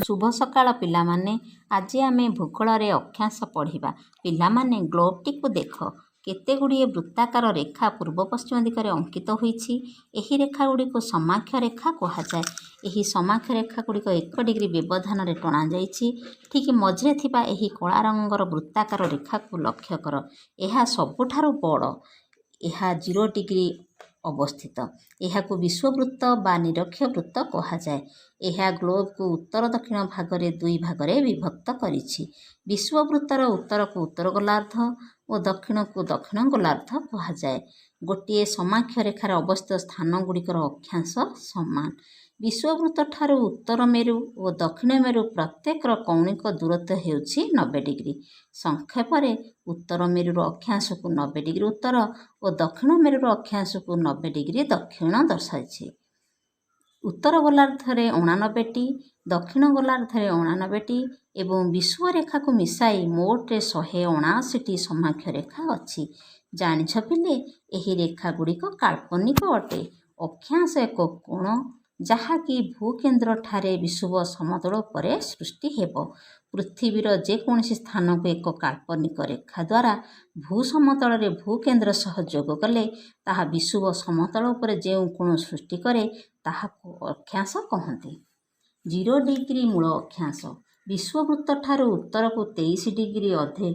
ଶୁଭ ସକାଳ ପିଲାମାନେ। ଆଜି ଆମେ ଭୂଗୋଳରେ ଅକ୍ଷାଂଶ ପଢ଼ିବା। ପିଲାମାନେ, ଗ୍ଲୋବଟିକୁ ଦେଖ। କେତେଗୁଡ଼ିଏ ବୃତ୍ତାକାର ରେଖା ପୂର୍ବ ପଶ୍ଚିମ ଦିଗରେ ଅଙ୍କିତ ହୋଇଛି। ଏହି ରେଖାଗୁଡ଼ିକୁ ସମାକ୍ଷ ରେଖା କୁହାଯାଏ। ଏହି ସମାକ୍ଷ ରେଖାଗୁଡ଼ିକ 1 ଡିଗ୍ରୀ ବ୍ୟବଧାନରେ ଟଣାଯାଇଛି। ଠିକ୍ ମଝିରେ ଥିବା ଏହି କଳା ରଙ୍ଗର ବୃତ୍ତାକାର ରେଖାକୁ ଲକ୍ଷ୍ୟ କର। ଏହା ସବୁଠାରୁ ବଡ଼। ଏହା 0 ଡିଗ୍ରୀ ଅବସ୍ଥିତ। ଏହାକୁ ବିଷୁବବୃତ୍ତ ବା ନିରକ୍ଷ ବୃତ୍ତ କୁହାଯାଏ। ଏହା ଗ୍ଲୋବକୁ ଉତ୍ତର ଦକ୍ଷିଣ ଭାଗରେ ଦୁଇ ଭାଗରେ ବିଭକ୍ତ କରିଛି। ବିଷୁବବୃତ୍ତର ଉତ୍ତରକୁ ଉତ୍ତର ଗୋଲାର୍ଦ୍ଧ ଓ ଦକ୍ଷିଣକୁ ଦକ୍ଷିଣ ଗୋଲାର୍ଦ୍ଧ କୁହାଯାଏ। ଗୋଟିଏ ସମାକ୍ଷ ରେଖାରେ ଅବସ୍ଥିତ ସ୍ଥାନଗୁଡ଼ିକର ଅକ୍ଷାଂଶ ସମାନ। ବିଷୁବବୃତ୍ତଠାରୁ ଉତ୍ତର ମେରୁ ଓ ଦକ୍ଷିଣ ମେରୁ ପ୍ରତ୍ୟେକର କୌଣିକ ଦୂରତ୍ୱ ହେଉଛି 90 ଡିଗ୍ରୀ। ସଂକ୍ଷେପରେ, ଉତ୍ତର ମେରୁର ଅକ୍ଷାଂଶକୁ 90 ଡିଗ୍ରୀ ଉତ୍ତର ଓ ଦକ୍ଷିଣ ମେରୁର ଅକ୍ଷାଂଶକୁ 90 ଡିଗ୍ରୀ ଦକ୍ଷିଣ ଦର୍ଶାଇଛି। ଉତ୍ତର ଗୋଲାର୍ଦ୍ଧରେ 89ଟି, ଦକ୍ଷିଣ ଗୋଲାର୍ଦ୍ଧରେ 89ଟି ଏବଂ ବିଷୁବରେଖାକୁ ମିଶାଇ ମୋଟରେ 179ଟି ସମାକ୍ଷ ରେଖା ଅଛି। ଜାଣିଛ ପିଲେ, ଏହି ରେଖାଗୁଡ଼ିକ କାଳ୍ପନିକ ଅଟେ। ଅକ୍ଷାଂଶ ଏକ କୋଣ, ଯାହାକି ଭୂକେନ୍ଦ୍ରଠାରେ ବିଷୁବ ସମତଳ ଉପରେ ସୃଷ୍ଟି ହେବ। ପୃଥିବୀର ଯେକୌଣସି ସ୍ଥାନକୁ ଏକ କାଳ୍ପନିକ ରେଖା ଦ୍ୱାରା ଭୂସମତଳରେ ଭୂକେନ୍ଦ୍ର ସହ ଯୋଗ କଲେ ତାହା ବିଷୁବ ସମତଳ ଉପରେ ଯେଉଁ କୋଣ ସୃଷ୍ଟି କରେ, ତାହାକୁ ଅକ୍ଷାଂଶ କହନ୍ତି। 0 ଡିଗ୍ରୀ ମୂଳ ଅକ୍ଷାଂଶ। ବିଷୁବବୃତ୍ତଠାରୁ ଉତ୍ତରକୁ 23 ଡିଗ୍ରୀ ଅଧେ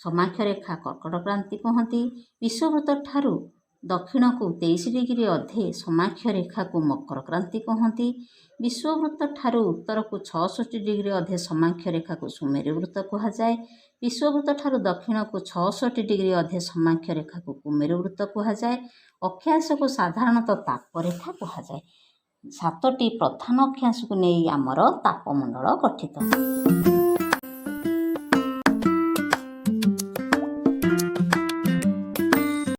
ସମାକ୍ଷ ରେଖା କର୍କଟ କ୍ରାନ୍ତି କହନ୍ତି। ବିଷୁବବୃତ୍ତଠାରୁ ଦକ୍ଷିଣକୁ 23 ଡିଗ୍ରୀ ଅଧେ ସମାକ୍ଷ ରେଖାକୁ ମକର କ୍ରାନ୍ତି କହନ୍ତି। ବିଷୁବବୃତ୍ତଠାରୁ ଉତ୍ତରକୁ 66 ଡିଗ୍ରୀ ଅଧେ ସମାକ୍ଷ ରେଖାକୁ ସୁମେରୁ ବୃତ୍ତ କୁହାଯାଏ। ବିଷୁବବୃତ୍ତଠାରୁ ଦକ୍ଷିଣକୁ 66 ଡିଗ୍ରୀ ଅଧେ ସମାକ୍ଷ ରେଖାକୁ କୁମେରୁ ବୃତ୍ତ କୁହାଯାଏ। ଅକ୍ଷାଂଶକୁ ସାଧାରଣତଃ ତାପରେଖା କୁହାଯାଏ। ସାତଟି ପ୍ରଧାନ ଅକ୍ଷାଂଶକୁ ନେଇ ଆମର ତାପମଣ୍ଡଳ ଗଠିତ।